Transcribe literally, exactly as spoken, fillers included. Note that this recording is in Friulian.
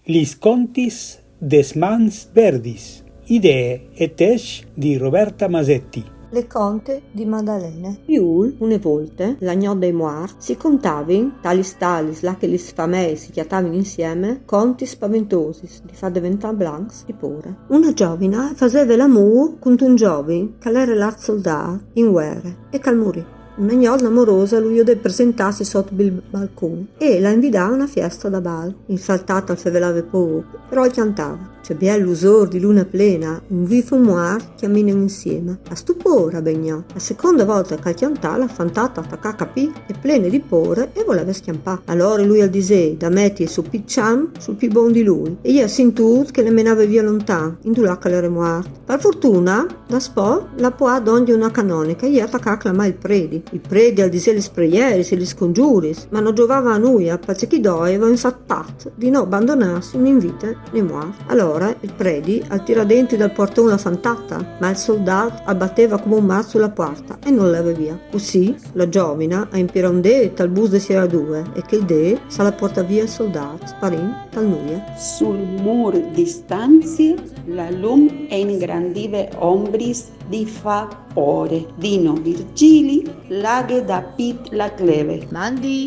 Lis contis des mans verdis. Idee e tescj di Roberta Masetti. Le conte di Madalene. Jul, une volte, la gnot dai muarts, si contavin, talis talis, là che lis fameis si cjatavin insieme, contis spaventosis di far deventâ blancs di pôre. Una zovina faseve l'amôr cuntun zovin che al jere lât soldât in vuere e che al murì. Una gnot la morosa lu jodè presentâsi sot bil balcun e la invidà a una fiesta da bal. Il saltât al fevelave pôc, però al cjantave. Ce biel lusôr di lune plene, un vîf e un muart cjaminin insieme. Âstu pôre, ben gnot? La seconde volte che al cjantà, la fantata al tacà a capî e plene di pôre e voleve scjampâ. Alore lui al disè: «Damet il so pît çamp sul pît bon di lui.» E jê al à sintût che le menave vie lontan, indulà che al jere muart. Par fortune, daspò, la puà dongje una canonica e jê al tacà a clamâ il predi. Il predi al disè lis preieris e lis conjuris, ma no zovave a nuie, parcè che i doi a vevin fat pat di no bandonâsi un invite ne muart. Alore il predi al tirà dentri dal puarton la fantata, ma il soldât al bateve come un mat su la puarta e nol leve vie. Cussì la zovina a impirà un dêt tal bûs de sieradure e chel dêt se lu à puartât vie il soldât, sparint tal nuie. Sul mûr di stanzie la lum e ingrandive ombris di fâ pôre. Dino Virgili, Laghe da pît la cleve. Mandi,